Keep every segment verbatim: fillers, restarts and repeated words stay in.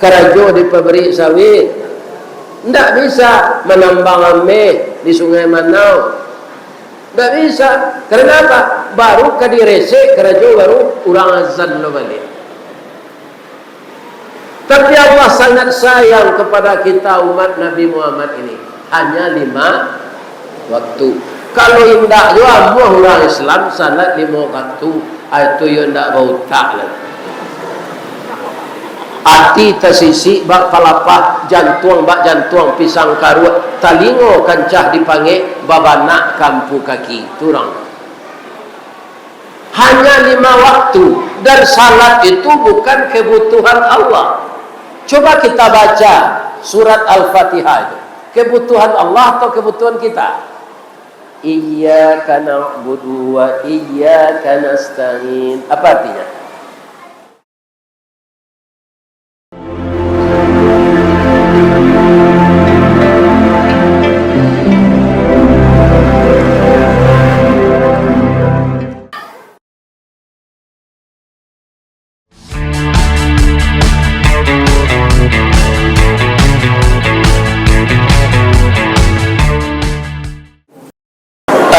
karajo di pabrik sawit. Ndak bisa manambang ameh di Sungai Manau. Ndak bisa. Karena apa? Baru ka diresek karajo, baru urang azan lo baliak. Tapi Allah sangat sayang kepada kita umat Nabi Muhammad ini. Hanya lima waktu. Kalau indak jo amuah urang Islam salat lima waktu, ah, itu yo ndak bautak lai. Ati tasisik bak palapah, jantuang bak jantuang pisang karuak, talingo kancah dipangek, babanak kampu kaki. Itu urang. Hanya lima waktu. Dan salat itu bukan kebutuhan Allah. Coba kita baca surat Al-Fatihah itu. Kebutuhan Allah atau kebutuhan kita? Iyyaka na'budu wa iyyaka nasta'in. Apa artinya?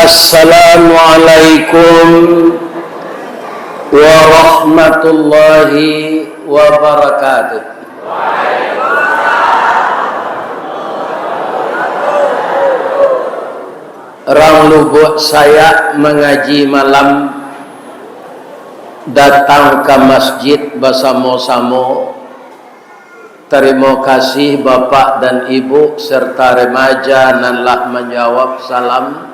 Assalamualaikum warahmatullahi wabarakatuh. Urang Lubuak Sayak mangaji malam, datang ka masjid basamo-samo. Tarimo kasih Bapak dan Ibu serta remaja nan lah manjawab salam.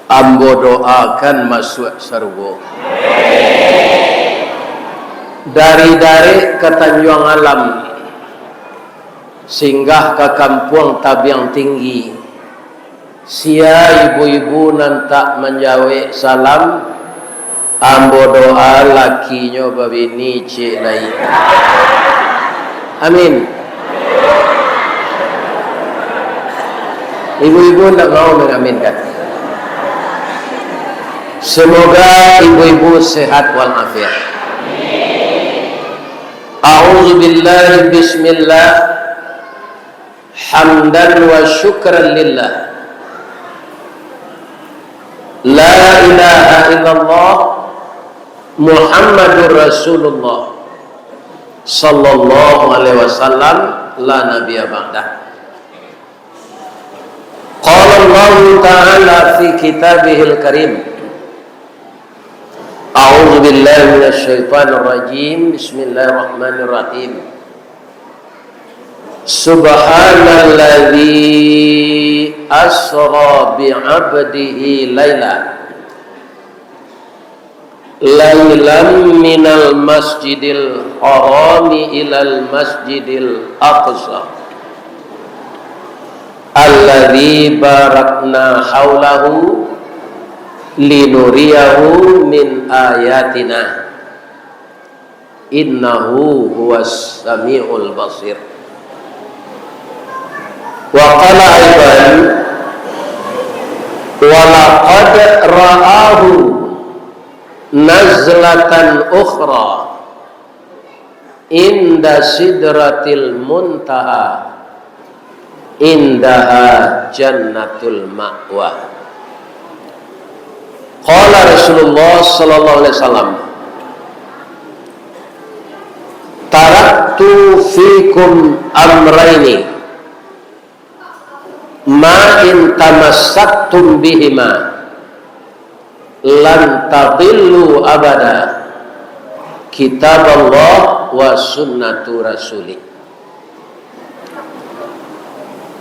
Ambo doakan masuak sarugo. Dari Darek ka Tanjuang Alam, singgah ka Kampuang Tabiang Tinggi. Sia ibu-ibu nan tak manjawek salam, ambo doa lakinyo babini ciek lai. Amin. Ibu-ibu ndak mau mangaminkan. Semoga ibu-ibu sehat walafiat. A'udzubillah, bismillah. Hamdan wa syukran lillah. La ilaha illallah Muhammadur Rasulullah sallallahu alaihi wasallam, la nabiyya ba'dah. Qala Allahu ta'ala fi kitabihil karim. A'udzu billahi minasy syaithanir rajim. Bismillahirrahmanirrahim. Subhanalladzi asra bi'abdihi laila, lailam minal masjidil harami ilal masjidil aqsa, alladzi barakna haulahu linuriyahu min ayatina. Innahu huwas samiul basir. Wa qala aidan, wa laqad ra'ahu nazlatan ukhra inda sidratil muntaha, indaha jannatul ma'wa. Qala Rasulullah sallallahu alaihi wasallam, "Taraktu fikum amraini, ma in tamassaktum bihima, lan tadillu abada, kitaballah wa sunnatu rasulih."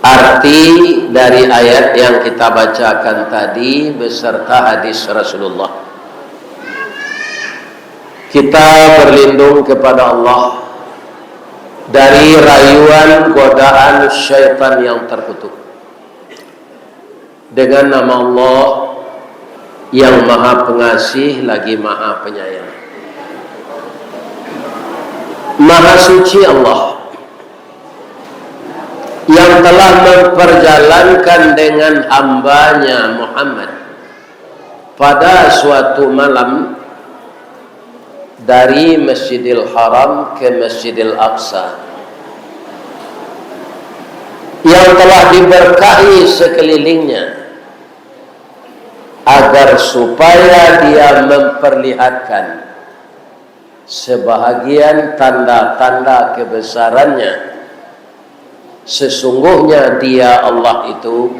Arti dari ayat yang kita bacakan tadi beserta hadis Rasulullah. Kita berlindung kepada Allah dari rayuan godaan syaitan yang terkutuk. Dengan nama Allah yang Maha Pengasih lagi Maha Penyayang. Maha Suci Allah yang telah memperjalankan dengan hambanya Muhammad pada suatu malam dari Masjidil Haram ke Masjidil Aqsa. yang telah diberkahi sekelilingnya, agar supaya dia memperlihatkan sebahagian tanda-tanda kebesarannya. Sesungguhnya Dia, Allah itu,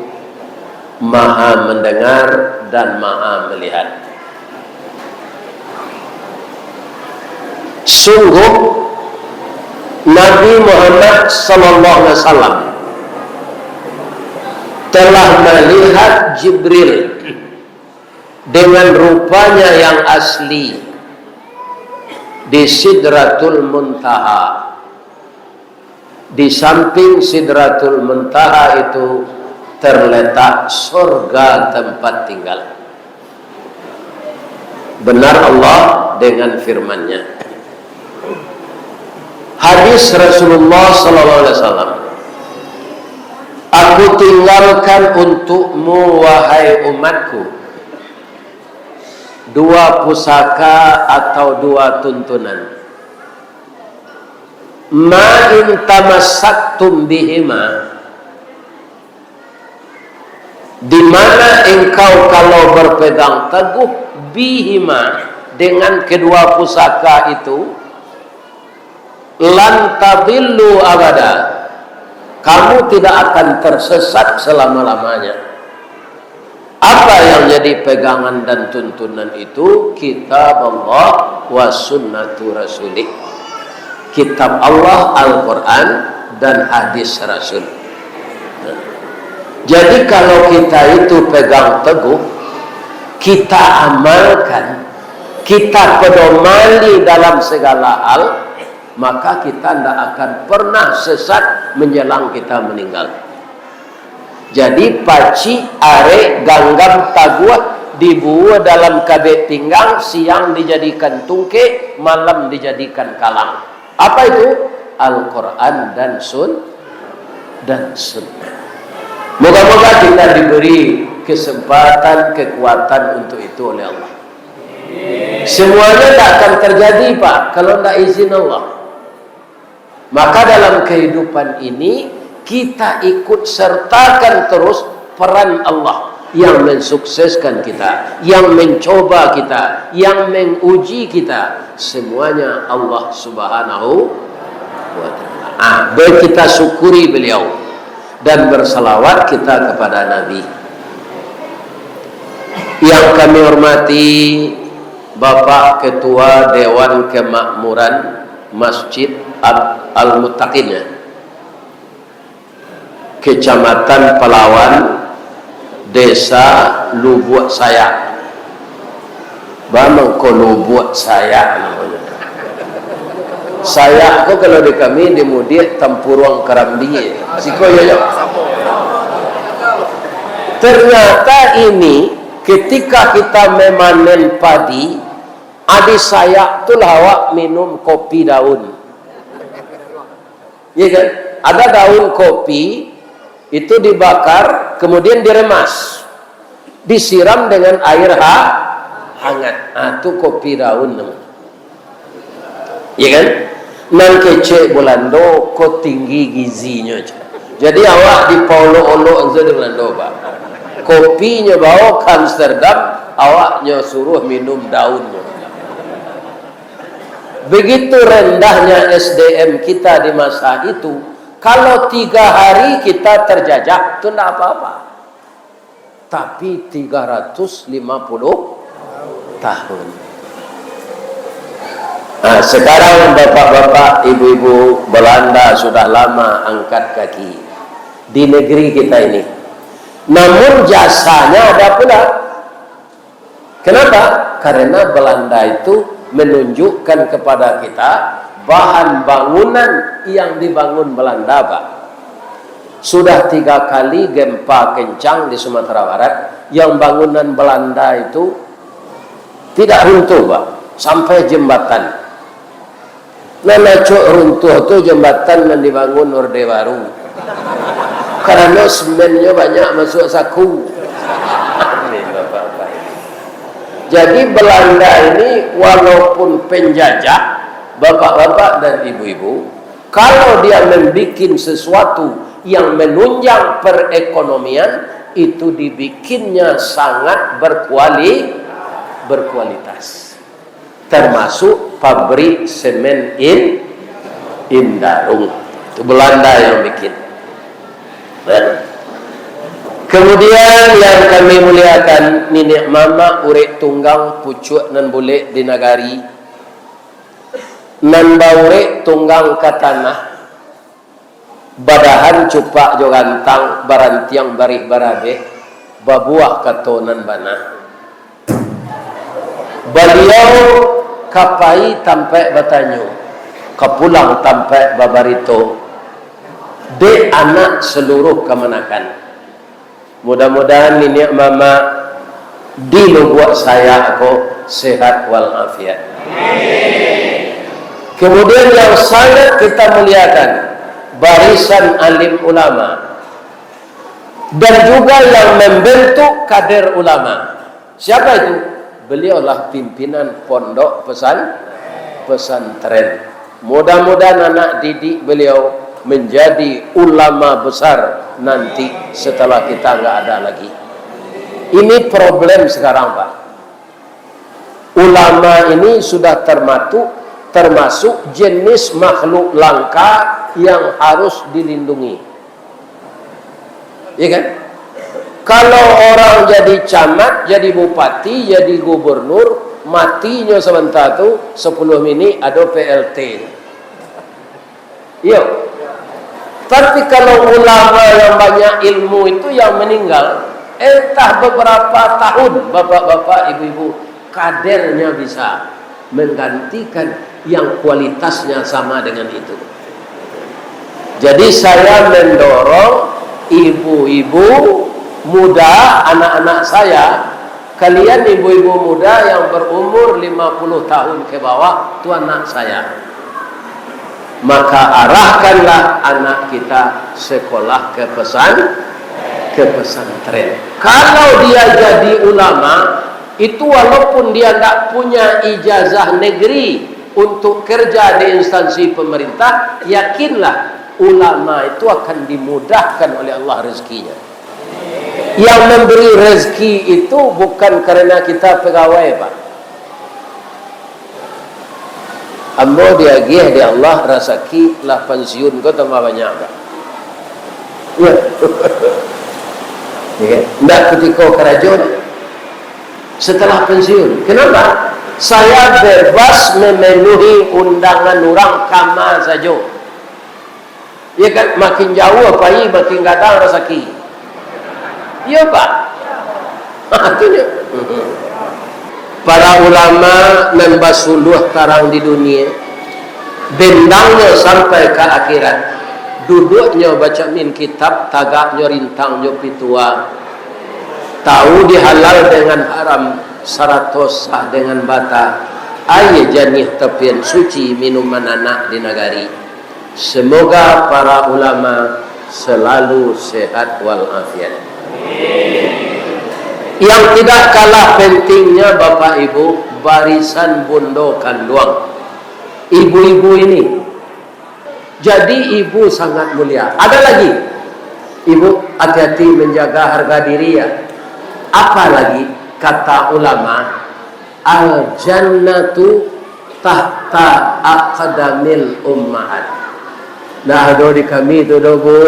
Maha Mendengar dan Maha Melihat. Sungguh, Nabi Muhammad sallallahu alaihi wasallam telah melihat Jibril dengan rupanya yang asli di Sidratul Muntaha. Di samping Sidratul Muntaha itu terletak sorga tempat tinggal. Benar Allah dengan firman-Nya. Hadis Rasulullah sallallahu alaihi wasallam, "Aku tinggalkan untukmu, wahai umatku, dua pusaka atau dua tuntunan. Ma in tamassaktum bihima, di mana engkau kalau berpegang teguh, bihima, dengan kedua pusaka itu, lan tadillu abada, kamu tidak akan tersesat selama-lamanya." Apa yang jadi pegangan dan tuntunan itu? Kitab Allah wa sunnatu rasulih. Kitab Allah, Al-Quran, dan hadis Rasul. Jadi, kalau kita itu pegang teguh, kita amalkan, kita pedomani dalam segala hal, maka kita ndak akan pernah sesat menjelang kita meninggal. Jadi, pacik, arek, ganggam, taguah, dibuwua dalam kabek pinggang, siang dijadikan tungkek, malam dijadikan kalang. Apa itu? Al-Quran dan Sun-, dan Sunnah. Moga-moga kita diberi kesempatan, kekuatan untuk itu oleh Allah. Semuanya tak akan terjadi, Pak, kalau ndak izin Allah. Maka dalam kehidupan ini, kita ikut sertakan terus peran Allah yang mensukseskan kita, yang mencoba kita, yang menguji kita. Semuanya Allah Subhanahu wa Ta'ala. Ah, baik, kita syukuri beliau dan bersalawat kita kepada Nabi. Yang kami hormati Bapak Ketua Dewan Kemakmuran Masjid Al-, Al-Muttaqin, ya, Kecamatan Palawan, Desa Lubuak Sayak. Ba mangko Lubuak Sayak namonyo. Sayak ko kalau di kami di Mudiak tampuruang karambia. Siko yo, yo. Ternyata ini, ketika kita memanen padi, adi sayak tu lah awak minum kopi daun. Iya kan? Ada daun kopi, itu dibakar, kemudian diremas. Disiram dengan air ha-, hangat. Ah, tu kopi daun namanya. Iya kan? Nan kecek Belando, ko tinggi gizinyo. Jadi awak dipaolok-olok sajo di Belando, Pak. Kopinyo bawa ke Amsterdam, awaknyo suruh minum daunnyo. Begitu rendahnya S D M kita di masa itu, kalau tiga hari kita terjajah, tu ndak apa-apa. Tapi tiga ratus lima puluh tahun. Nah, sekarang bapak-bapak, ibu-ibu, Belanda sudah lama angkat kaki di negeri kita ini. Namun jasanya ada pula. Kenapa? Karena Belanda itu menunjukkan kepada kita bahan bangunan yang dibangun Belanda, Pak. Sudah tiga kali gempa kencang di Sumatera Barat, yang bangunan Belanda itu tidak runtuh, Pak, sampai jembatan. Nan acok runtuh tu jambatan nan dibangun Orde Baru. Karano semennyo banyak masuak saku. Jadi Belanda ini walaupun penjajah, bapak-bapak dan ibu-ibu, kalau dia membikin sesuatu yang menunjang perekonomian itu dibikinnya sangat berkuali-, berkualitas. Termasuk pabrik semen In-, Indarung. Itu Belanda yang bikin. Nah. Kemudian yang kami muliakan, niniak mamak urek tunggang pucuak nan bulek di nagari, nan baurek tunggang ka tanah, badahan cupak jo gantang, barantiang barih barabeh, babuah kato nan bana. Baliau ka pai tampaik batanyo, ka pulang tampaik babarito, dek anak saluruh kamanakan. Mudah-mudahan niniak mamak di Lubuak Sayak ko sehat walafiat. Kemudian yang sangat kita muliakan, barisan alim ulama dan juga yang membentuk kader ulama. Siapa itu? Beliaulah pimpinan pondok pesan-, pesantren. Mudah-mudahan anak didik beliau menjadi ulama besar nanti setelah kita nggak ada lagi. Ini problem sekarang, Pak. Ulama ini sudah termatuk-, termasuk jenis makhluk langka yang harus dilindungi. Ya kan? Kalau orang jadi camat, jadi bupati, jadi gubernur, matinyo sebentar tu, sepuluh minit ado P L T. Iyo. Tapi kalau ulama yang banyak ilmu itu yang meninggal, entah beberapa tahun, bapak-bapak, ibu-ibu, kadernya bisa menggantikan yang kualitasnya sama dengan itu. Jadi, saya mendorong ibu-ibu muda, anak-anak saya, kalian ibu-ibu muda yang berumur lima puluh tahun ke bawah, tu anak saya. Maka arahkanlah anak kita sekolah ke pesan-, ke pesantren. Kalau dia jadi ulama, itu walaupun dia ndak punya ijazah negeri untuk kerja di instansi pemerintah, yakinlah ulama itu akan dimudahkan oleh Allah rezekinya. Yang memberi rezeki itu bukan karena kita pegawai, Pak. Ambo diagiah dek Allah rasaki lah pansiun ko tambah banyak, Pak. Ya. Ya kan? Ndak kutiko karajo, setelah pensiun. Kenapa? Saya bebas memenuhi undangan urang kama sajo. Ya kan, makin jauah pai, makin gadang rasaki. Iyo, Pak. Ha, tu nyo. Para ulama nan basuluah tarang di dunia, bendangnyo sampai ka akhirat. Duduaknyo bacamin kitab, tagaknyo rintang jo pitua. Tahu di halal dengan haram, sarato sah dengan bata. Aia janiah tapian suci, minuman anak di nagari. Semoga para ulama selalu sehat walafiat. Yang tidak kalah pentingnya, Bapak Ibu, barisan bundo kanduang, ibu-ibu ini. Jadi, ibu sangat mulia. Ada lagi, Ibu, hati-hati menjaga harga diri, ya. Apalagi kata ulama, "Al-jannatu tahta aqdamil ummahat." Nah, ado di kami tu doh, Bu.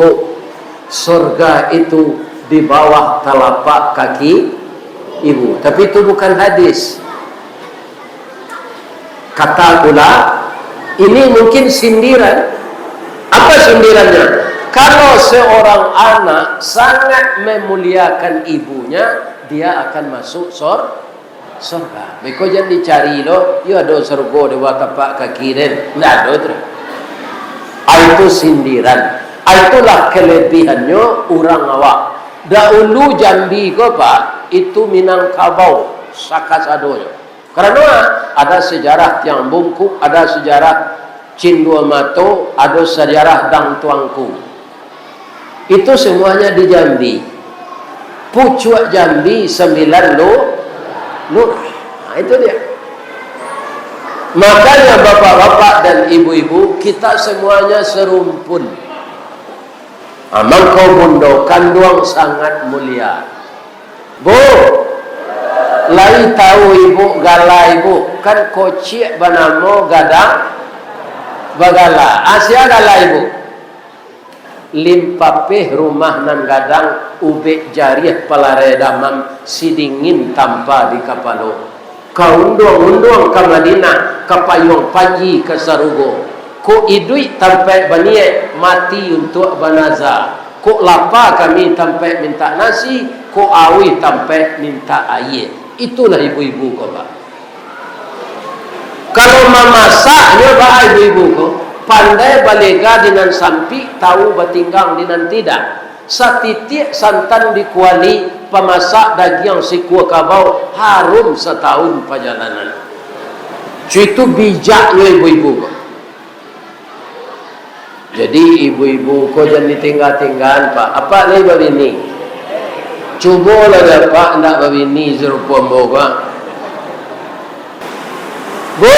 Surga itu di bawah talapak kaki ibu. Tapi itu bukan hadis. Kata pula, ini mungkin sindiran. Apa sindirannya? Kalau seorang anak sangat memuliakan ibunya, dia akan masuk sor-, sorga. Beko jan dicari lo, yo ado sorgo di bawah tapak kaki den. Ndak ado tu. Ah, itu sindiran. Ah, itulah kelebihannyo urang awak. Dahulu Jambi ko, Pak, itu Minangkabau sakasadonyo. Karano ada sejarah tiang bungkuk, ada sejarah cindua mato, ado sejarah dang tuangku. Itu semuanya di Jambi. Pucuak Jambi sambilan lu-, lurah. Nah, itu dia. Makanya bapak-bapak dan ibu-ibu, kita semuanya serumpun. Mangko bundo kanduang sangat mulia. Bu, lai tahu ibu gala ibu? Kan kocik banamo gadang bagala. Ah, sia gala ibu? Limpapeh rumah nan gadang, ubek jariah palarai damam, sidingin tampa di kapalo. Ka unduang-unduang ka Madinah, ka payuang panji ka sarugo. Kok iduik tampaik baniaik, mati untuak banaza. Kok lapa kami tampaik mintak nasi, kok auih tampaik mintak aia. Itulah ibu-ibu ko, Pak. Kalau mamasaknyo baa ibu-ibu ko, pandai balega di nan sampik, tahu batinggang di nan tidak. Satitiak santan di kuali, pamasak dagiang sikua kabau, harum satahun pajalanan. Cuitu bijaknyo ibu-ibu ko. Jadi, ibu-ibu ko jan ditingga-tinggaan, Pak. Apak lai babini? Cubolah dek Apak ndak babini sarupo ambo, Pak. Bu,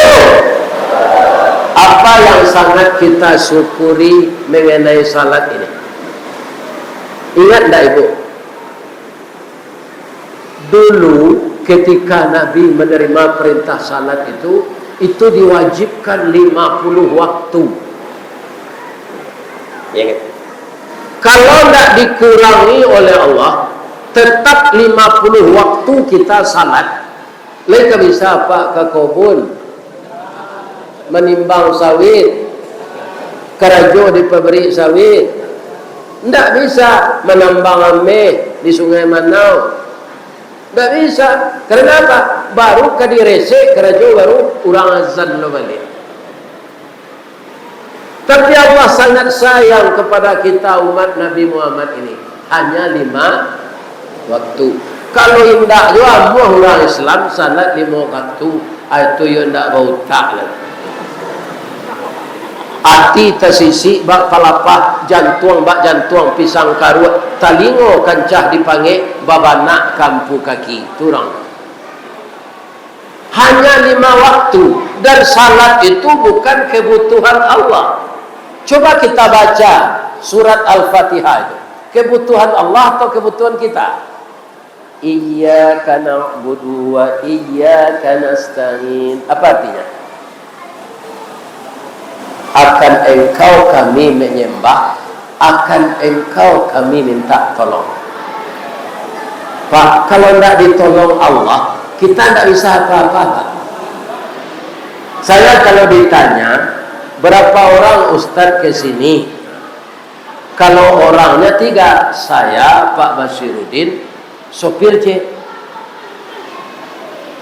apa yang sangat kita syukuri mengenai salat ini? Ingat ndak, Ibu? Dulu, ketika Nabi menerima perintah salat itu, itu diwajibkan lima puluh waktu. Ya, kan? Kalau ndak dikurangi oleh Allah, tetap lima puluh waktu kita salat. Lai ka bisa, Pak, ka kobun, manimbang sawit, karajo di pabrik sawit. Ndak bisa manambang ameh di Sungai Manau. Ndak bisa. Karena apa? Baru ka diresek karajo, baru urang azan lo baliak. Tapi Allah sangat sayang kepada kita umat Nabi Muhammad ini. Hanya lima waktu. Kalau indak jo amuah urang Islam salat lima waktu, ah, itu yo ndak bautak lai. Ati tasisik bak palapah, jantuang bak jantuang pisang karuak, talingo kancah dipangek, babanak ka ampu kaki. Tu urang. Hanya lima waktu, dan salat itu bukan kebutuhan Allah. Coba kita baca surat Al-Fatihah itu. Kebutuhan Allah atau kebutuhan kita? Iyyaka na'budu wa iyyaka nasta'in. Apa artinya? Akan Engkau kami menyembah, akan Engkau kami minta tolong. Pak, kalau ndak ditolong Allah, kita ndak bisa apa-apa, Pak. Saya kalau ditanya, "Berapa orang ustaz ke sini?" Kalau orangnya tiga, saya, Pak Basiruddin, sopir ciek.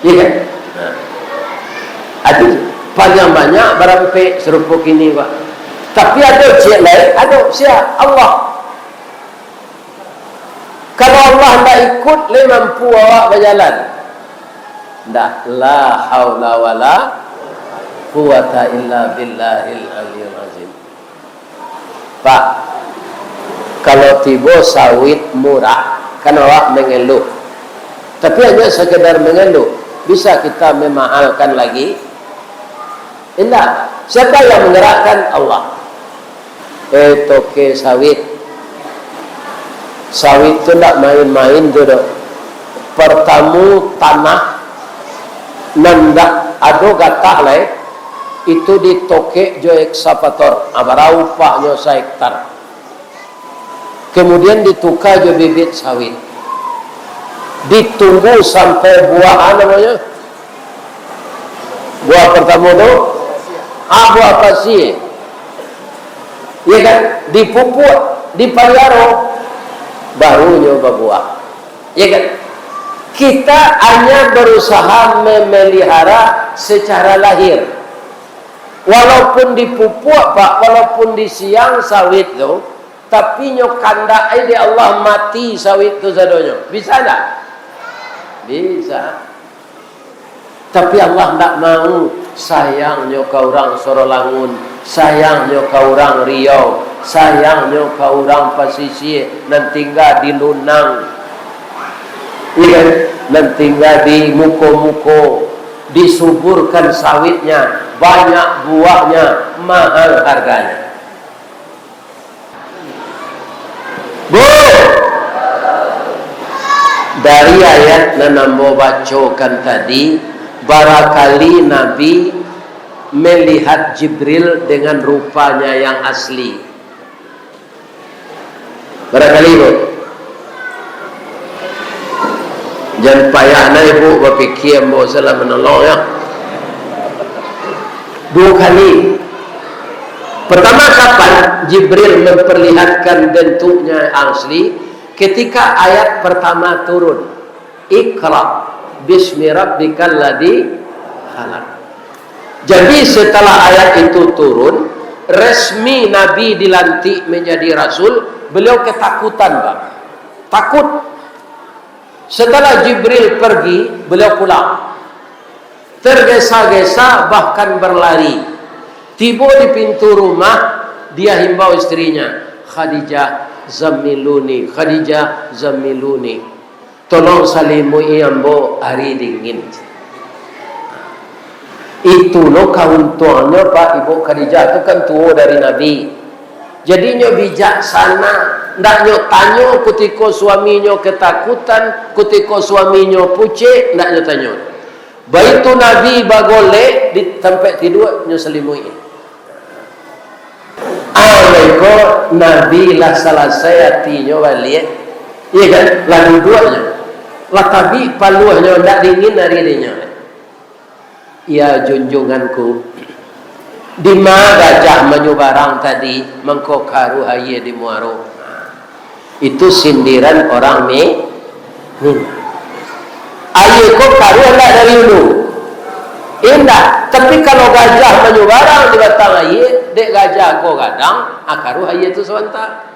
Iya kan? Nah. Ado, banyak-banyak barampek sarupo kini, Pak. Tapi ado ciek lain, ado sia? Allah. Kalau Allah ndak ikut, lai mampu awak bajalan? Ndak. La haula wala quwata illa billahil aliyil azim. Pak, kalau tibo sawit murah, kan awak mengeluh. Tapi hanya sekedar mengeluh, bisa kita memahalkan lagi? Indak. Siapa yang menggerakkan? Allah. Eh, toke sawit. Sawit tu ndak main-main tu doh. Partamo tanah nan ndak ado gatah lai, itu ditokek jo ekskavator. Ah, bara upahnyo sahektar. Kemudian dituka jo bibit sawit. Ditunggu sampai buah, ah, namonyo, buah partamo tu, ah, buah pasie. Ya kan? Dipupuak, dipaliaro, barunyo babuah. Ya kan? Kita hanya berusaha memelihara secara lahir. Walaupun dipupuak, Pak, walaupun disiang sawit tu, tapi nyo kandak ai dek Allah mati sawit tu sadonyo. Bisa ndak? Bisa. Tapi Allah ndak mau, sayangnyo ka urang Sorolangun, sayangnyo ka urang Riau, sayangnyo ka urang Pasisia, nan tingga di Lunang, iya kan? Nan tingga di muko-muko, disuburkan sawitnya, banyak buahnya, mahal harganya. Dari ayat nan ambo bacokan tadi, barakali Nabi melihat Jibril dengan rupanya yang asli. Barakali, Bu. Jan payah na, Ibu, bapikia ambo salah manolong, ya. Dua kali. Pertama, kapan Jibril memperlihatkan bentuknya asli? Ketika ayat pertama turun. Iqra bismi rabbikal ladzi khalaq. Jadi, setelah ayat itu turun, resmi Nabi dilantik menjadi rasul, beliau ketakutan, Pak. Takut. Setelah Jibril pergi, beliau pulang. Tergesa-gesa, bahkan berlari. Tibo di pintu rumah, dia himbau istrinya, "Khadijah, zammiluni, Khadijah, zammiluni. Tolong salimuik-i ambo, ari dingin." Itu lo kauntuangnyo, Pak, Ibu, Khadijah tu kan tuo dari Nabi. Jadi, nyo bijaksana, ndak nyo tanyo kutiko suaminyo ketakutan, kutiko suaminyo pucek, ndak nyo tanyo. Baitu Nabi bagolek di tampek tidua, nyo salimuik. Ah, baiko Nabi lah salasai atinyo baliak. Iya kan? Lah duduak nyo. Lah tabik paluahnyo, ndak dingin ari dinyo. Ya, junjunganku, dima gajah manyubarang tadi, mangko karuah aia di muaro. Itu sindiran orang Mi-, Minang. Aia ko karuah ndak dari ulu? Indak. Tapi kalau gajah manyubarang di batang aia, dek gajah ko gadang, ah, karuah aia tu sabanta.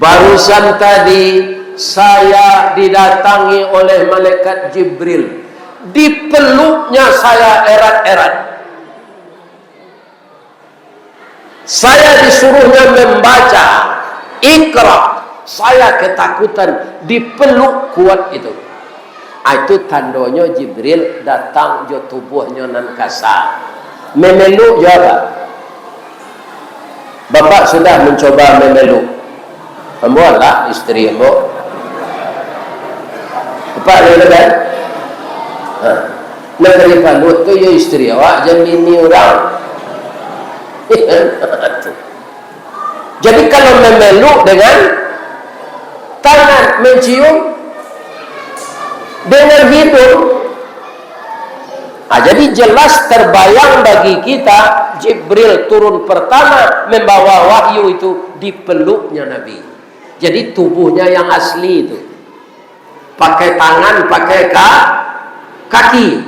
Barusan tadi, saya didatangi oleh malaikat Jibril. Dipeluknya saya erat-erat. Saya disuruhnya membaca, "Iqra." Saya ketakutan, dipeluk kuat itu. Ah, itu tandonyo Jibril datang jo tubuahnyo nan kasa. Memeluk jo apo? Bapak sudah mencoba memeluk? Ambo alah, isteri ambo. Bapak boleh kan? Ha. Nan dari paluak tu, yo, isteri awak, jan bini urang. Jadi, kalau memeluk dengan tangan, mencium dengan hidung. Ah, jadi, jelas terbayang bagi kita, Jibril turun pertama membawa wahyu itu dipeluknya Nabi. Jadi, tubuhnya yang asli itu. Pakai tangan, pakai ka-, kaki.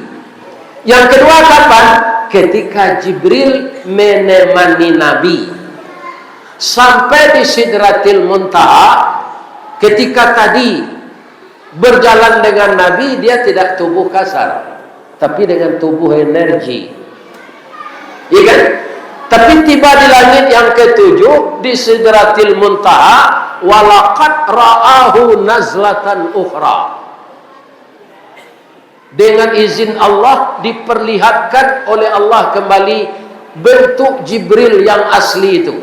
Yang kedua kapan? Ketika Jibril menemani Nabi sampai di Sidratil Muntaha, ketika tadi berjalan dengan Nabi, dia tidak tubuh kasar, tapi dengan tubuh energi. Iya kan? Tapi tiba di langit yang ketujuh, di Sidratil Muntaha, walaqad ra'ahu nazlatan ukhra. Dengan izin Allah, diperlihatkan oleh Allah kembali bentuk Jibril yang asli itu.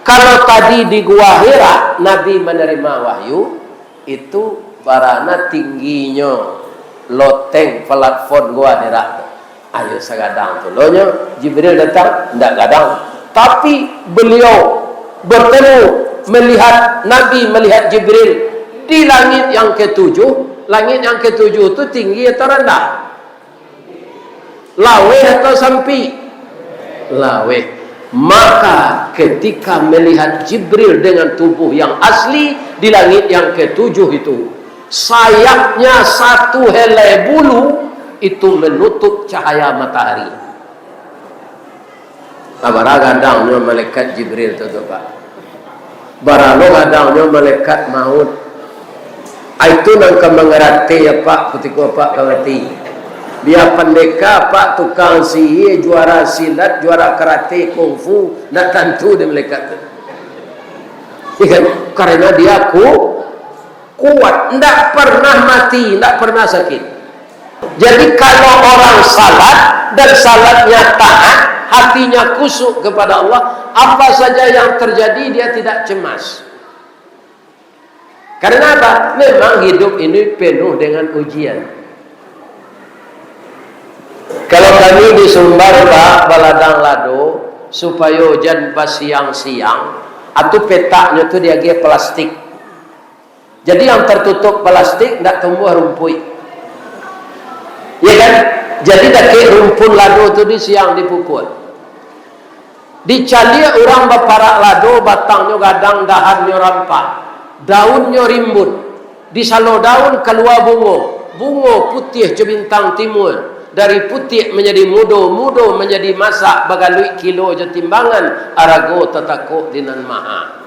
Kalau tadi di Gua Hira, Nabi menerima wahyu, itu barana tingginyo loteng platform Gua Hira tu. Ayo, sagadang tu lo nyo, Jibril datang, ndak gadang. Tapi beliau bertemu, melihat, Nabi melihat Jibril di langit yang ketujuh. Langit yang ketujuh tu tinggi atau rendah? Laweh atau sampik? Laweh. Maka, ketika melihat Jibril dengan tubuh yang asli di langit yang ketujuh itu, sayapnya satu helai bulu itu menutup cahaya matahari. Bara gadangnyo malaikat Jibril tu, tu, Pak. Bara lo gadangnyo malaikat maut. Ah, itu nan ka mangarati apak, kutiko apak ka mati. Bia pandeka apak, tukang sihia, juara silat, juara karate, kungfu, ndak tantu dek malaikat tu. Iya kan? Karena dia ku-, kuat, ndak pernah mati, ndak pernah sakit. Jadi, kalau orang salat dan salatnya taat, hatinya khusyuk kepada Allah, apa saja yang terjadi, dia tidak cemas. Karena apa? Memang hidup ini penuh dengan ujian. Kalau kami di Sumbar, Pak, baladang lado, supayo jan basiang-siang, atu petaknyo tu diagiah plastik. Jadi yang tertutup plastik ndak tumbuh rumpuik. Ya kan? Jadi dakek rumpun lado tu di siang dipukul. Dicaliak urang baparak lado, batangnyo gadang, dahannyo rampak, daunnyo rimbun. Di salo daun kalua bungo, bungo putiah jo bintang timua. Dari putiah manjadi mudo, mudo manjadi masak, bagaluik kilo jo timbangan, arago tatakok di nan maha.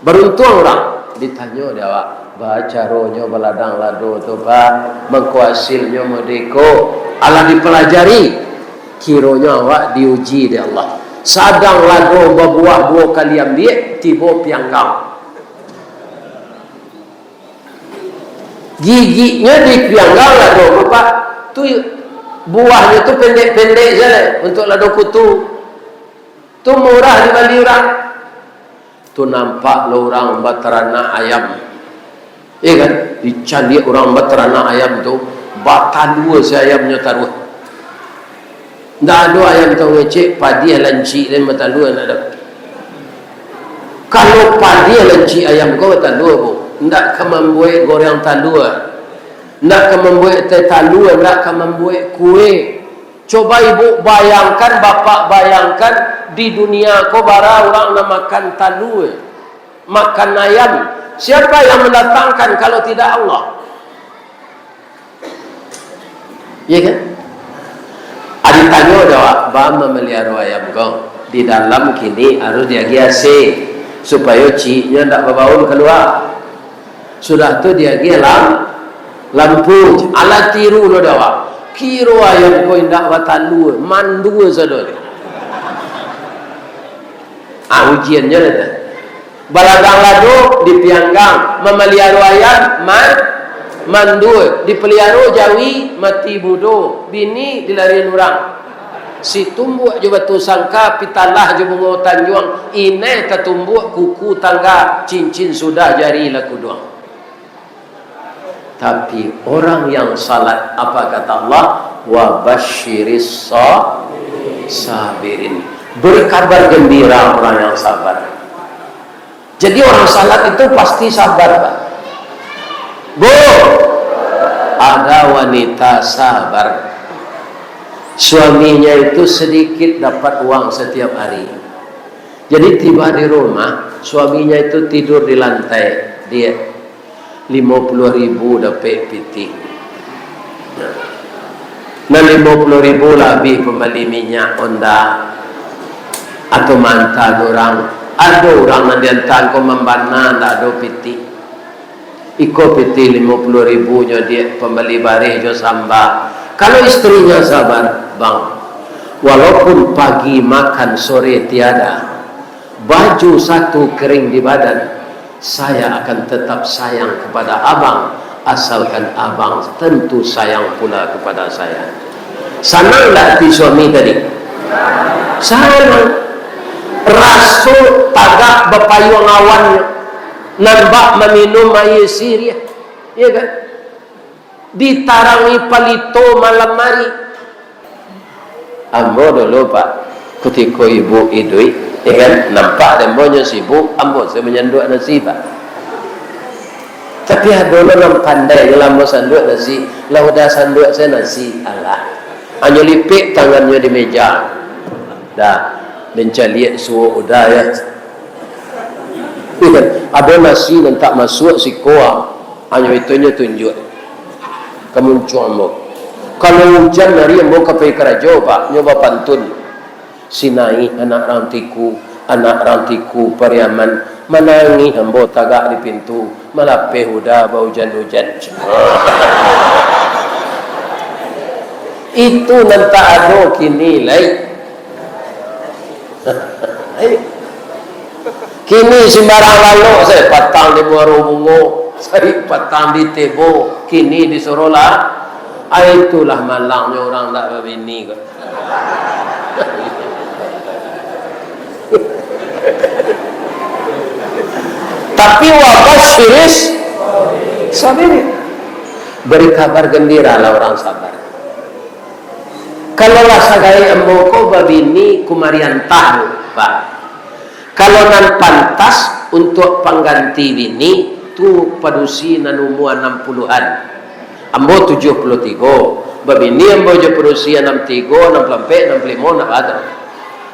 Baruntuang urang, ditanyo dek awak, "Ba caronyo baladang lado tu, Pak, mangko asilnyo modeko?" Alah dipalajari, kironyo awak diuji dek Allah. Sadang lado babuah duo kali ambiak, tibo pianggang. Gigiknyo di pianggang lado tu, Pak, tu buahnyo tu pendek-pendek sajo untuak lado kutu. Tu murah dibali urang. Tu nampak lo urang bataranak ayam. Iya kan? Dicaliak urang bataranak ayam tu, batalua si ayamnyo taruih. Ndak ado ayam tu ngecek, padiah lancik den batalua, ndak ado. Kalau padiah lancik ayam ko batalua, Bu, ndak ka mambuek goreng talua, ndak ka mambuek teh talua, ndak ka mambuek kue. Coba ibu bayangkan, bapak bayangkan, di dunia ko bara urang nan makan talua, makan ayam. Siapa yang mendatangkan kalau tidak Allah? Iya kan? Ado tanyo dek awak, ba mamaliaro ayam ko, di dalam kini harus diagiah A C, supayo cieknyo ndak babaun kalua. Sudah tu diagiah lam-, lampu. Alah tiru lo dek awak. Kiro ayam ko indak batalua, mandua sadonyo. Ah, ujiannyo dah tu. Baladang lado dipianggang, mamaliaro ayam man-, mandua, dipaliaro jawi mati mudo, bini dilarian urang. Situmbuak jo batu sangka, pitalah jo bungo tanjuang, inai tatumbuak kuku tangga, cincin sudah jari lah kuduang. Tapi orang yang salat, apa kata Allah? "Wa basyiris sa-, sabirin." Berkabar gembira orang yang sabar. Jadi orang salat itu pasti sabar, Pak. Bu, ada wanita sabar. Suaminya itu sedikit dapat uang setiap hari. Jadi tiba di rumah, suaminya itu tidur di lantai, dia limo puluah ribu dapek pitih. Nah, limo puluah ribu lah abih pambali minyak Honda, atau mantan urang. Ado urang nan diantaan ko mambana, ndak ado pitih. Iko pitih limo puluah ribunyo, Diak, pambali bareh jo samba. Kalau istrinya sabar, Bang, walaupun pagi makan, sore tiada, baju satu kering di badan, saya akan tetap sayang kepada abang, asalkan abang tentu sayang pula kepada saya. Sanang ndak hati suami tadi? Sanang. Raso tagak bapayuang awannyo, nan bak maminum aia siriah, iya kan? Ditarangi palito malam ari. Ambo dulu, Pak, kutiko ibu iduik, ya kan, nampak dek ambo nyo sibuk, ambo se manyanduak nasi, Pak. Tapi ado lo nan pandai, nyo lah ambo sanduak nasi, lah udah sanduak se nasi, alah. Hanyo lipek tangannyo di meja. Dah, den caliak suok udah, ya. Ado nasi nan tak masuak siko, ah. Hanyo itu nyo tunjuak ka muncuang ambo. Kalau ujan ari, ambo ka pai karajo, Pak, nyo bapantun. Sinaih anak rang Tiku, anak rang Tiku Pariaman, manangih ambo tagak di pintu, malapeh udah baujan-ujan. Itu nan tak ado kini lai. Kini simbarang lalok sajo, patang di muaro bungo, sari patang di tebo, kini di sorolah. Ah, itulah malangnyo urang ndak babini ko. Tapi wa basyiris sabirin. Beri kabar gembiralah urang sabar. Kalau lah sagai ambo ko babini kumarian tahu, Pak. Kalau nan pantas untuak pangganti bini tu padusi nan umua anam puluhan. Ambo tujuah puluah tigo, babini ambo jo padusi anam tigo, anam puluah ampek, anam puluah limo, nak baa tu.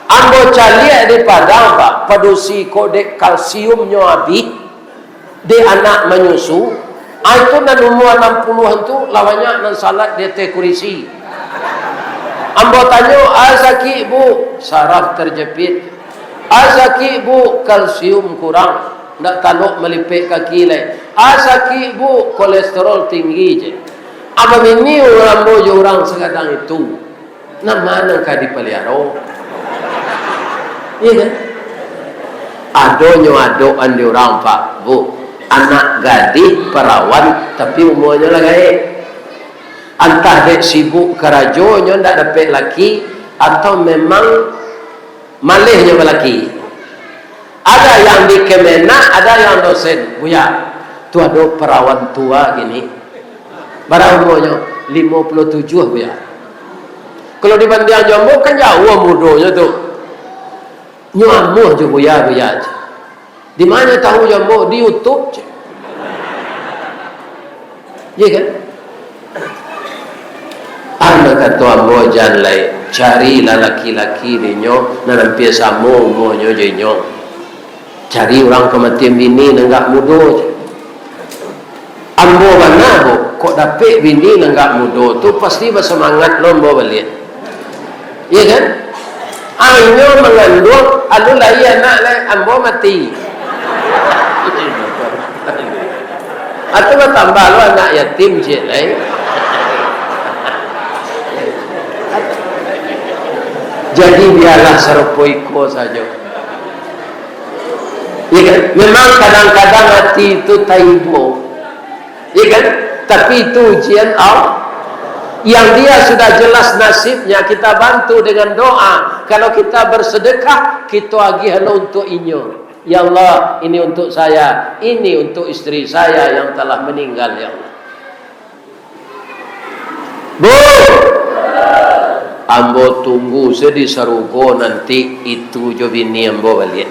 Ambo caliak di Padang, Pak, padusi ko dek kalsiumnyo abih, dek anak manyusu, ah, itu nan umua anam puluahan tu lah banyak nan salat di ateh kurisi. Ambo tanyo, "Ah, sakik, Bu?" "Saraf terjepit." "Ah, sakik, Bu?" "Kalsium kurang, ndak talok malipek kaki lai." "Ah, sakik, Bu?" "Kolesterol tinggi," je. Abah bini urang ambo jo urang sagadang itu, nan ma nan ka dipaliaro? Iya kan? Adonyo adokan di urang, Pak, Bu. Anak gadih parawan, tapi umuanyo lah gaek. Antah dek sibuk karajonyo ndak dapek laki, atau memang malehnyo balaki. Ada yang di Kemenag, ada yang dosen. "Buya, tu ado parawan tua kini." "Bara umuanyo?" "Limo puluah tujuah, Buya." Kalau dibandiang jo ambo, kan jauah mudonyo tu. "Nyo amuah jo Buya, Buya," je. "Di ma nyo tahu jo ambo?" "Di YouTube," je. Iya kan? Anak kato ambo, jan lai, carilah laki-laki dinyo nan ampia samo umuanyo jo inyo. Cari urang kamatian bini nan agak mudo, je. Ambo bana, Bu, kok dapek bini nan agak mudo tu, pasti basamangat lo ambo baliak. Iya kan? Inyo manganduang, alun lahia anak lai, ambo mati. Atau batambah lo anak yatim ciek lai. Jadi bialah sarupo iko sajo. Ya kan? Memang kadang-kadang hati itu taibo. Ya kan? Tapi itu ujian Allah. Yang dia sudah jelas nasibnya, kita bantu dengan doa. Kalau kita bersedekah, kita agih lo untuk inyo. "Ya Allah, ini untuk saya, ini untuk istri saya yang telah meninggal, ya Allah." Bu, ambo tunggu se di sarugo nanti itu jo bini ambo baliak.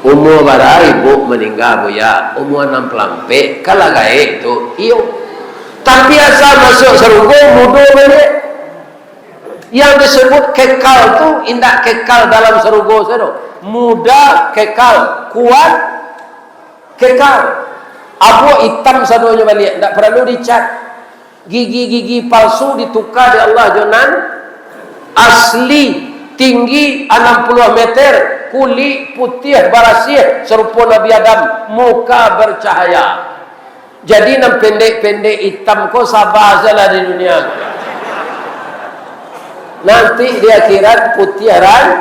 Umua bara ibu maningga, Buya? Umua anam puluah ampek, ka lah gaek tu. Iyo. Tapi asa masuak sarugo, mudo baliak. Yang disebut kekal tu indak kekal dalam sarugo sajo. Muda kekal, kuat kekal. Abuak itam sadonyo baliak, ndak paralu dicat. Gigi-gigi palsu dituka dek Allah jo nan asli, tinggi anam puluah meter, kulik putiah barasiah sarupo Nabi Adam, muka bercahaya. Jadi nan pendek-pendek itam ko saba sajolah di dunia. Nanti di akhirat putiah ran-,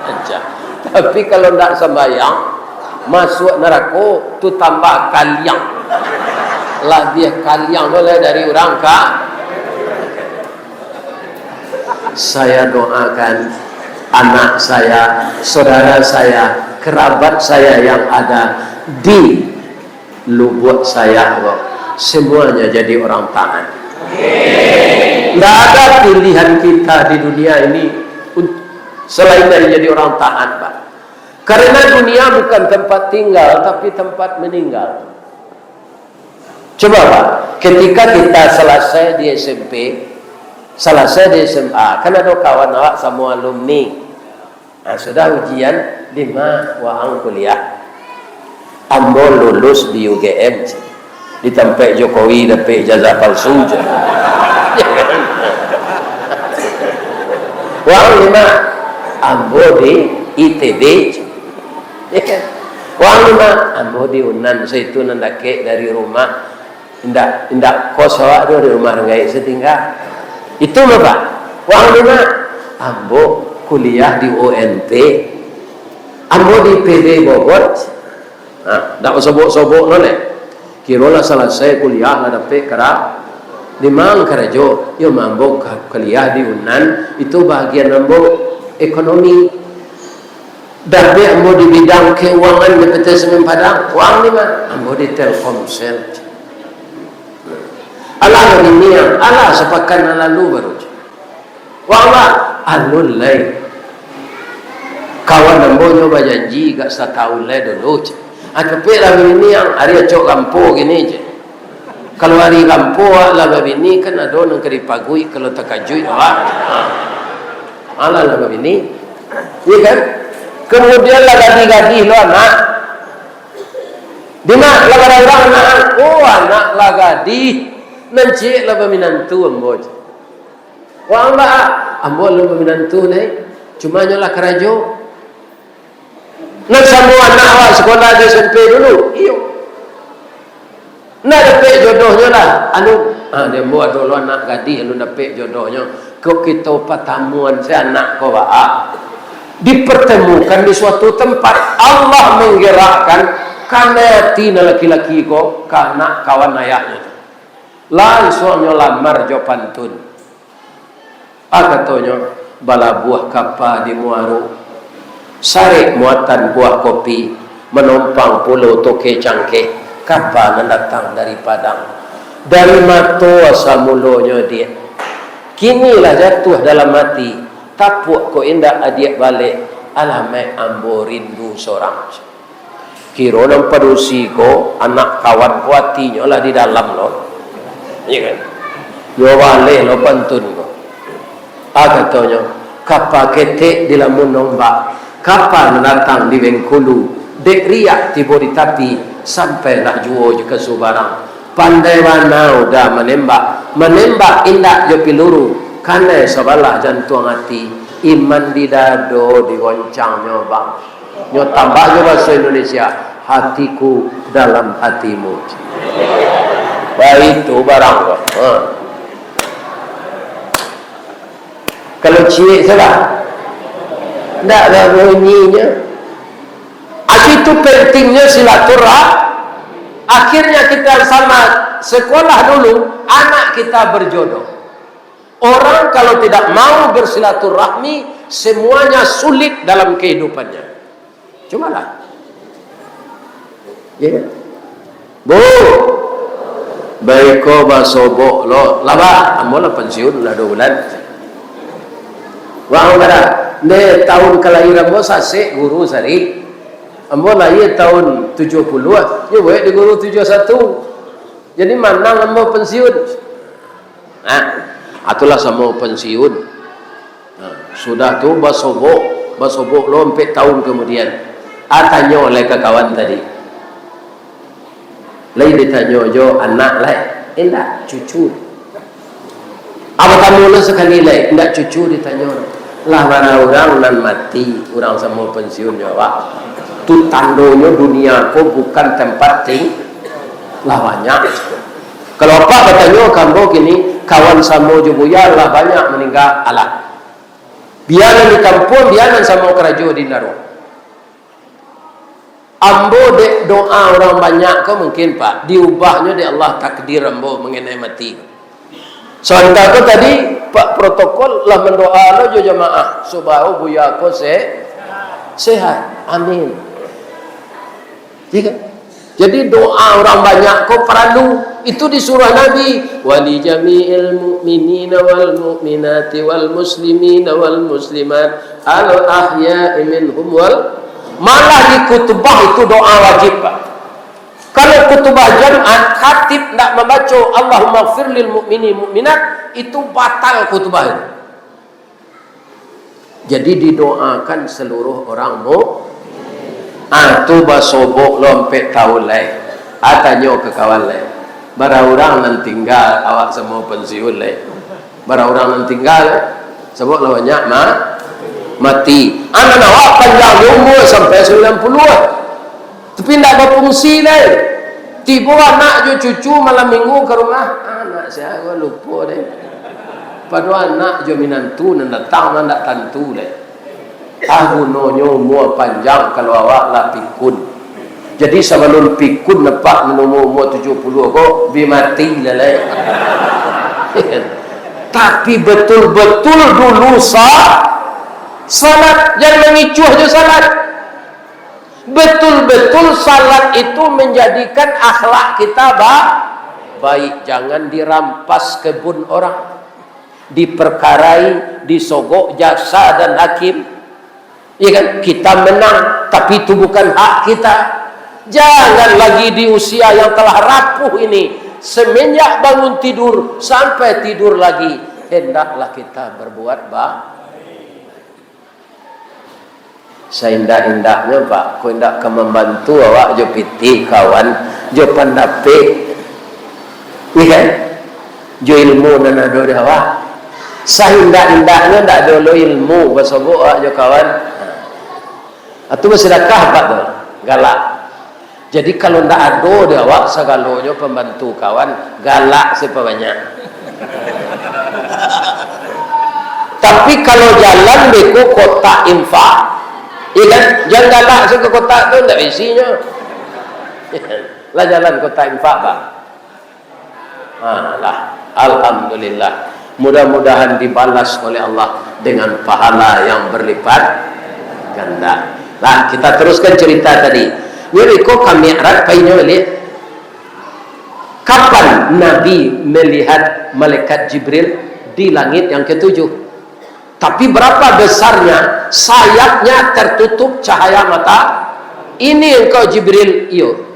rancak. Tapi kalau ndak sambayang, masuak narako, tu tambah kaliang. Labiah kaliang tu lah dari urang ka-, saya doakan anak saya, saudara saya, kerabat saya yang ada di Lubuak Sayah ko, semuanya jadi orang taat. Ndak ada pilihan kita di dunia ini un-, selain dari jadi orang taat, Pak. Karena dunia bukan tempat tinggal, tapi tempat meninggal. Coba, Pak, ketika kita selesai di S M P, selesai di S M A, kan ado kawan awak samo alumni. Nah, sudah ujian, "Di ma waang kuliah?" "Ambo lulus di U G M, di tampek Jokowi dapek ijazah palsu," je. "Waang di ma?" "Ambo di I T B," je. Ya kan? "Waang di ma?" "Ambo di Unan, saitu nan dakek dari rumah." Indak, indak kos awak tu di rumah urang gaek satingga. Itu mah, Pak. Waang di ma? Ambo kuliah di U N P. Ambo di P B Bogor. Nah, ndak basobok-sobok no leh. Kirolah salasai kuliah lah dapek kara-, di ma karajo? Yo, ambo ka-, kuliah di Unan, itu bahagian ambo ekonomi. Dapek ambo di bidang keuangan di P T Semen Padang. Uang di ma? Ambo di Telkomsel. Alah babini, alah sapakan nan lalu baru. Wah, wah, alun lai. Kawan ambo nyo bajanji agak satahun lai dulu, cek. Ah, capek lah babini, ari acok rampo kini, cek. Kalau ari rampo, awak lah babini, kan ado nan ka dipaguik kalau takajuik, awak. Ha. Alah lah babini. Iya kan? Kemudian lah gadih-gadih lo anak. Dima lah barang anak? Oh, anak lah gadih. Nan ciek lah baminantu ambo, cek. Wah, mbak, ambo alun baminantu, nai. Cuma nyo lah karajo. Nan samo anak awak sekolah di S M P dulu? Iyo. Nak dapek jodohnyo lah, anu, ah, di ambo ado lo anak gadih, alun dapek jodohnyo. Kok kito patamuan se anak ko, baa? Dipertemukan di suatu tempat, Allah menggerakkan, kanai ati nan laki-laki ko ka anak kawan ayahnyo tu. Lansuang nyo lamar jo pantun. Ah, katonyo, balabuah kapa di Muaro, sarek muatan buah kopi, manompang pulo toke cangkeh, kapa nan datang dari Padang. Dari mato asa mulonyo, Diak. Kini lah jatuah dalam ati, tapuak kok indak adiak baleh, alamaik ambo rindu sorang. Kiro nan padusi ko, anak kawan ko, atinyo lah di dalam lo. Iya kan? Yo baleh lo pantun ko. Ah, katonyo, kapa ketek dilamun ombak, kapa nan datang di Bengkulu, dek riak tibo di tapi, sampailah juo jo ka subarang. Pandai bana udah manembak, manembak indak jo piluru, kanai sabalah jantuang ati, iman di dado digoncangnyo, bang. Nyo tambah jo bahaso Indonesia, "Hatiku dalam hatimu." Baitu barang ko. Ha. Kalau ciek salah, ndak ada bunyinyo. Tapi itu pentingnya silaturah-, akhirnya kita sama sekolah dulu, anak kita berjodoh. Orang kalau tidak mau bersilaturahmi, semuanya sulit dalam kehidupannya. Cumalah. Ya kan? Bu, baiko basobok lo. Lah, bah, ambo lah pensiun, lah dua bulan. Wah, ambo kada. Nde, tahun kelahiran ambo sasek guru sari. Ambo lahir tahun tujuh puluh, ah. Yo, buek di guru tujuh satu. Jadi, manang ambo pensiun. Nah, itulah samo pensiun. Nah, sudah tu basobok, basobok lo ampek tahun kemudian. Ah, tanyo lai ka kawan tadi. Lai ditanyo jo anak lai? Indak, cucu. Apo tamu lo sakali lai? Indak, cucu ditanyo. Lah bara urang nan mati, urang samo pensiun jo awak. Tu tandonyo dunia ko bukan tempat ting-, lah banyak. Kalau apak batanyo ka ambo kini, kawan samo jo buya lah banyak maningga, alah. Bia nan di kampuang, bia nan samo karajo di Naro. Ambo dek doa urang banyak ko mungkin, Pak, diubahnyo dek Allah takdir ambo mangenai mati. Sabanta ko tadi, Pak Protokol lah mandoa lo jo jamaah, supayo buya ko se-, sehat. Amin. Iya kan? Jadi, doa urang banyak ko paralu. Itu disuruah Nabi, "Wa li jami'il mu'minina wal mu'minati wal muslimina wal muslimat al ahya'i minhum wal." Malah di khutbah itu doa wajib, Pak. Kalau khutbah Jumat, khatib ndak mambaco, "Allahumma fir lil mu'mini mu'minat," itu batal khutbah itu. Jadi, didoakan seluruh orang mu-, ah, tu basobok lo ampek tahun lai. Ah, tanyo ka kawan lai. Bara urang nan tingga awak samo pensiun lai? Bara urang nan tingga lai? Sabab lah banyak ma-, mati. Anak awak panjang di umur sampai sembilan puluh. Tapi indak bafungsi lai. Tibo anak jo cucu malam minggu ka rumah, anak sia ko lupo deh. Pado anak jo minantu nan datang nan indak tantu lai. Ah, gunonyo umua panjang kalau awak lah pikun. Jadi, sabalun pikun nampak nan umua-umua tujuah puluah ko, bi mati lah lai. Tapi, batul-batul dulu sa-, salat, jan mangicuah jo salat. Betul-betul salat itu menjadikan akhlak kita ba-, baik. Jangan dirampas kebun orang, diperkarai, disogok jaksa dan hakim. Ya kan? Kita menang, tapi itu bukan hak kita. Jangan lagi di usia yang telah rapuh ini, semenjak bangun tidur sampai tidur lagi, hendaklah kita berbuat ba-, Saindak-indaknyo, Pak, ko indak ka mambantu awak jo pitih, kawan, jo pandapek, iya kan? Jo ilmu nan ado di awak. Saindak-indaknyo ndak ado lo ilmu, basobok awak jo kawan. Nah, atu basadakah, Pak, tu? Galak. Jadi, kalau ndak ado di awak sagalonyo pambantu kawan, galak se pabanyak. Tapi, kalau jalan beko kotak infak, iya kan? Jan galak se ka kotak tu, ndak isinyo. Lah jalan kotak infak, Pak. Alah, alhamdulillah. Mudah-mudahan dibalas oleh Allah dengan pahala yang berlipat ganda. Nah, kita teruskan cerita tadi. Jadi, ko ka Mi'raj painyo baliak. Kapan Nabi melihat malaikat Jibril di langit yang ketujuh? Tapi berapa besarnya, sayapnya tertutup cahaya mata. Ini engkau Jibril, iyo.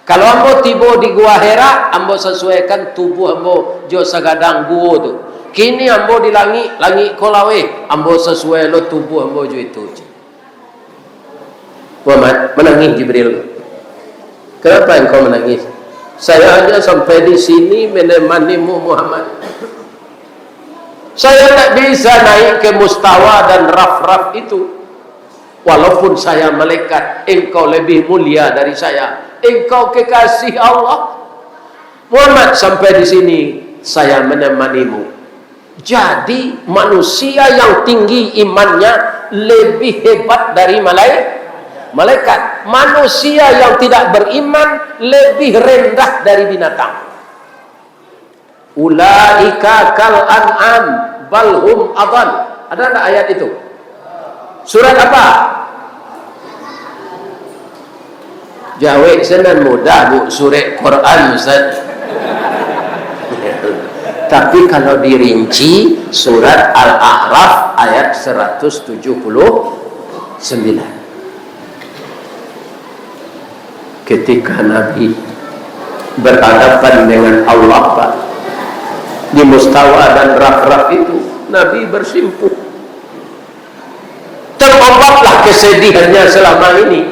Kalau ambo tibo di Gua Hira, ambo sasuaikan tubuah ambo jo sagadang guo tu. Kini ambo di langik, langik ko laweh, ambo sasuai lo tubuah ambo jo itu. Muhammad, manangih Jibril. "Kenapa engkau menangis?" "Saya hanya sampai di sini menemanimu, Muhammad. Saya tak bisa naik ke mustawa dan raf-raf itu. Walaupun saya malaikat, engkau lebih mulia dari saya. Engkau kekasih Allah. Muhammad, sampai di sini saya menemanimu." Jadi, manusia yang tinggi imannya lebih hebat dari malai-, malaikat. Manusia yang tidak beriman lebih rendah dari binatang. "Ulaika kal an'am, bal hum adal." Ada ndak ayat itu? Surat apa? Jawek se nan mudah, Bu, surat Quran, Ustaz. Tapi kalau dirinci, surat Al-A'raf ayat seratus tujuh puluh sembilan. Ketika Nabi berhadapan dengan Allah, Pak, di mustawa dan raf-raf itu, Nabi bersimpuh. Terobatlah kesedihannya selama ini.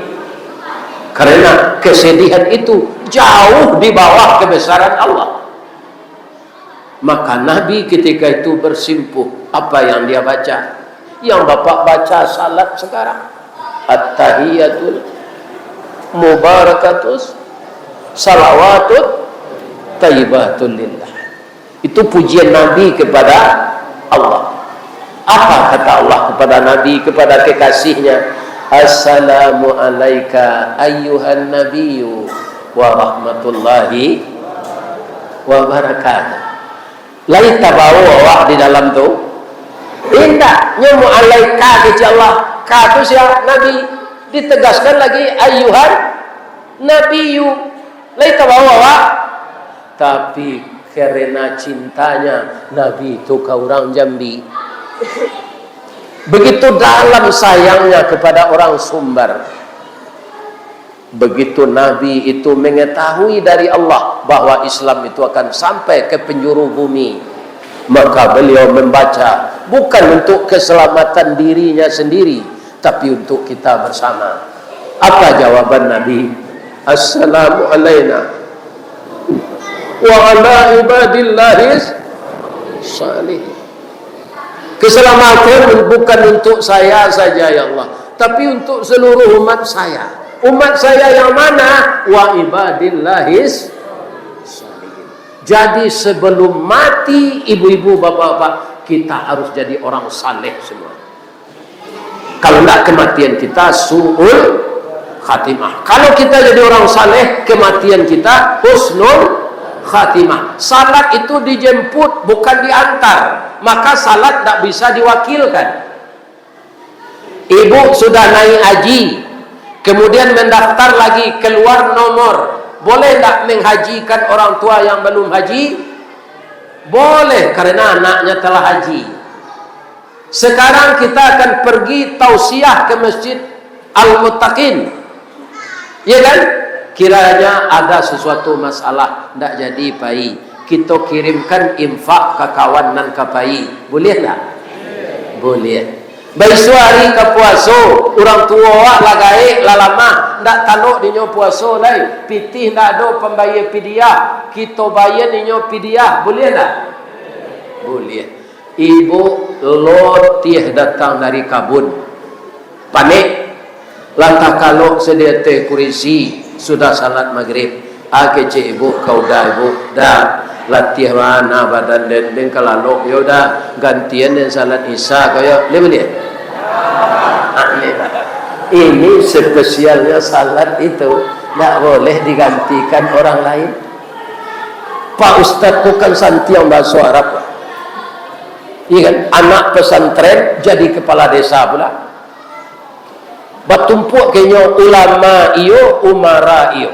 Karena kesedihan itu jauh di bawah kebesaran Allah. Maka Nabi ketika itu bersimpuh. Apa yang dia baca? Yang Bapak baca salat sekarang. At-tahiyatul mubarakatus salawatut tayyibatul lillah. Itu pujian Nabi kepada Allah. Apa kata Allah kepada Nabi, kepada kekasihnya? "Assalamu alaika ayyuhan nabiyyu wa rahmatullahi wa barakatuh." Lai tabao awak di dalam tu? Indak. Nyo mu alaika kecek Allah. Ka tu sia? Nabi. Ditegaskan lagi, ayyuhan nabiyyu. Lai tabao awak? Tapi karena cintanya, Nabi tu ka urang Jambi. Begitu dalam sayangnya kepada orang Sumbar. Begitu Nabi itu mengetahui dari Allah bahwa Islam itu akan sampai ke penjuru bumi, maka beliau membaca bukan untuk keselamatan dirinya sendiri, tapi untuk kita bersama. Apa jawaban Nabi? "Assalamu alaina wa ala ibadillahis salihin." Keselamatan bukan untuk saya saja, ya Allah, tapi untuk seluruh umat saya. Umat saya yang mana? Wa ibadillahis salihin. Jadi, sebelum mati, ibu-ibu, bapak-bapak, kita harus jadi orang saleh semua. Kalau enggak, kematian kita su'ul khatimah. Kalau kita jadi orang saleh, kematian kita husnul khatimah. Salat itu dijemput, bukan diantar. Maka salat tak bisa diwakilkan. Ibu sudah naik haji, Kemudian mendaftar lagi, keluar nomor. Boleh ndak menghajikan orang tua yang belum haji? Boleh, karena anaknya telah haji. Sekarang kita akan pergi tausiah ke Masjid Al-Muttaqin. Ya kan? Kiranya ada sesuatu masalah, ndak jadi pai. Kito kirimkan infak ka kawan nan ka pai. Boleh ndak? Boleh. Baisuak ari ka puaso, urang tuo awak lah gaek, lah lamah, ndak talok dinyo puaso lai. Pitih ndak ado pambayia pidiah, kito bayia dinyo pidiah. Boleh ndak? Boleh. Ibuk lotiah datang dari kabun. Panek, lah takalok se di ateh kurisi, sudah salat magrib. Ah, kecek ibuk, ka udah ibuk, dah, latiah bana badan den, den ka lalok, yo dah, gantian den salat isya, ko yo, boleh, boleh? Ah, ini, ini spesialnya salat itu, ndak boleh digantikan orang lain. Pak Ustadz tu kan santiang bahaso Arab, Pak. Iya kan? Anak pesantren jadi kepala desa pula. Batumpuak kenyo ulama iyo, umara iyo.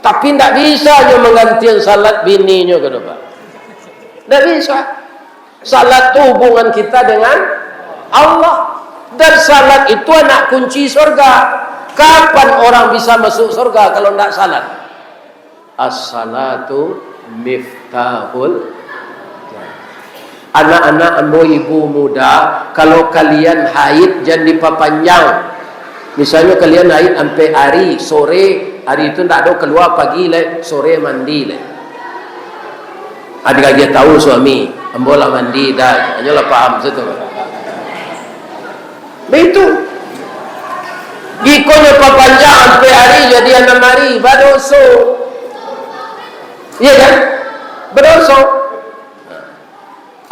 Tapi ndak bisa nyo manggantian salat bininyo, kado Pak. Ndak bisa. Salat tu hubungan kita dengan Allah. Dan salat itu anak kunci surga. Kapan orang bisa masuk surga kalau ndak salat? As-salatu miftahul jannah. Anak-anak ambo, ibu muda, kalau kalian haid, jan dipapanjang. Misalnyo kalian haid ampek ari, sore, ari tu ndak ado kalua, pagi lai, sore mandi lai. Ado lagi tahu suami, ambo lah mandi dah, hanyo lah paham situ. Baitu. Jikok nyo papanjang ampek ari jadi anam ari, badoso. Iya kan? Badoso.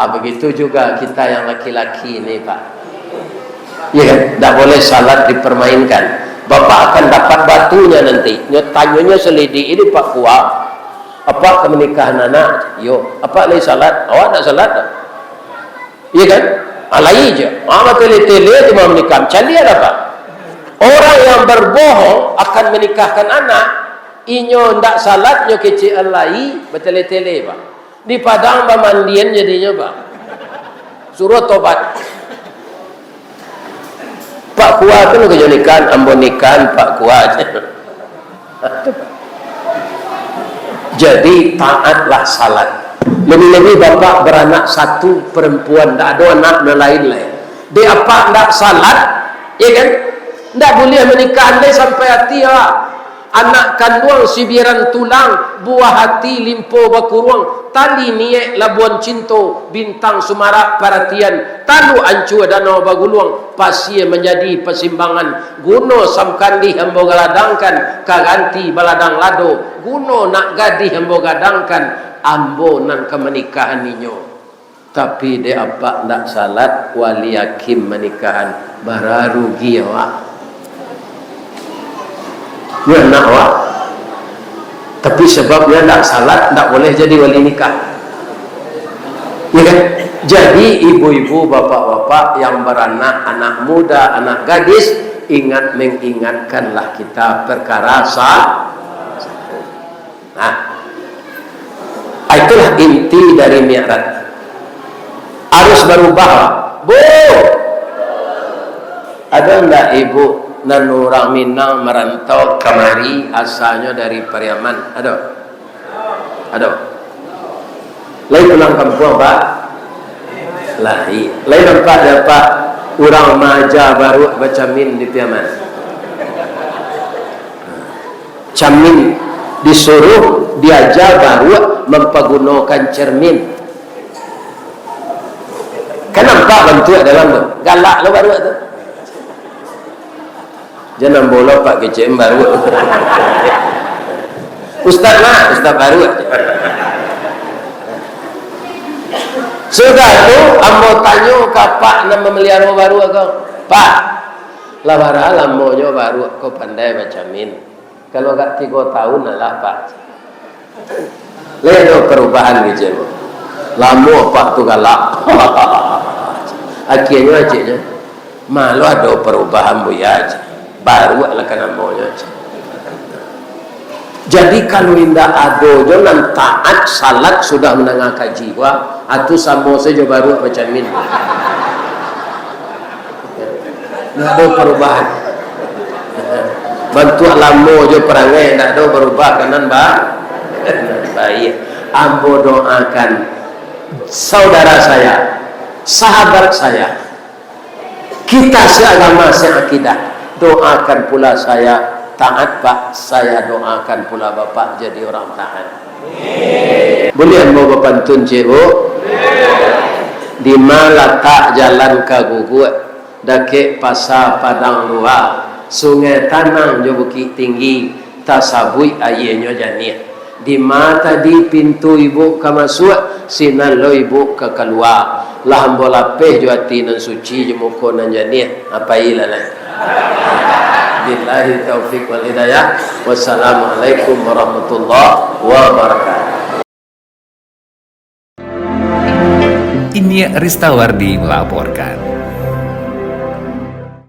Ah, begitu juga kita yang laki-laki ni, Pak. Iya kan? Ndak boleh salat dipermainkan. Bapak akan dapat batunya nanti. Nyo tanyonyo selidik ini, Pak Kua. Apak ka manikahan anak? Yo. Apak lai salat? Awak ndak salat dah. Iya kan? Alai je. Ah, batele-tele tu mah manikah. Caliak lah, Pak. Orang yang berbohong akan menikahkan anak, inyo ndak salat, nyo kecek alai, batele-tele, Pak. Di Padang bamandian jadinyo, Pak. Suruh tobat. Pak Kua tu nak nikahan, ambo nikahan Pak Kua. Jadi, taatlah salat. Lebih-lebih bapak beranak satu, perempuan, ndak ado anak nan lain lai. Dek apak ndak salat, ya kan? Ndak buliah manikah andai sampai ati awak. Anak kanduang sibiaran tulang, buah ati limpo bakuruang, tali niek labuan cinto, bintang sumarak paratian, taluk ancua danau baguluang, pasia manjadi pasimbangan, guno samkandih ambo galadangkan, ka ganti baladang lado, guno nak gadih ambo gadangkan, ambo nan ka manikahan inyo. Tapi dek apak ndak salat, wali hakim manikahan, bara rugi awak. Nyo anak awak. Tapi sebabnyo ndak salat, ndak boleh jadi wali nikah. Ya kan? Jadi ibu-ibu, bapak-bapak yang beranak, anak muda, anak gadis, ingat, mengingatkanlah kita perkara sa-, Nah, itulah inti dari Mi'raj. Harus barubah, Bu. Ado ndak ibu nan urang Minang marantau kamari, asalnyo dari Pariaman? Ado? Ado. Lai pulang kampuang, Pak? Lai. Lai nampak dek apak urang maaja baruak bacamin di Piaman? Camin, disuruh diaja baruak mampagunokan cermin. Kan nampak bantuak dalam tu. Galak lo baruak tu. Jan ambo lo, Pak, kecek baruak. Ustaz mah, ustaz baruak. Sudah tu, ambo tanyo ka Pak nan mamaliharo baruak ko, "Pak, lah bara lamonyo baruak ko pandai bacamin?" "Kalau agak tigo tahun lah, Pak." "Lai ado parubahan?" kecek. "Lamo Apak tu galak." Akhianyo keceknyo, "Ma lo ado parubahan, Buya?" kecek. Baruaklah ka namonyo. Jadi, kalau indak ado jo nan taat, salat sudah mandanga kaji, wah, atu samo sajo baruak bacamin. Ndak ado parubahan. Bantuak lamo jo parangai, ndak ado barubah ka nan ba-, baiak. Ambo doakan saudara saya, sahabat saya, kita seagama, seakidah, doakan pula saya taat, Pak. Saya doakan pula Bapak jadi orang taat. Buliah ambo bapantun, Cik, Bu? Di ma latak jalan ka Guguak, dakek Pasa Padang Lua, Sungai Tanang jo Bukik Tinggi, tasabuik aianyo janiah. Di ma tadi pintu ibuk ka masuak, sinan lo ibuk ka kalua. Lah ambo lapeh jo ati nan suci, jo muko nan janiah, pailah lai. Billahi taufik wal hidayah. Wassalamualaikum warahmatullahi wabarakatuh. Inyiak Ristawardi melaporkan.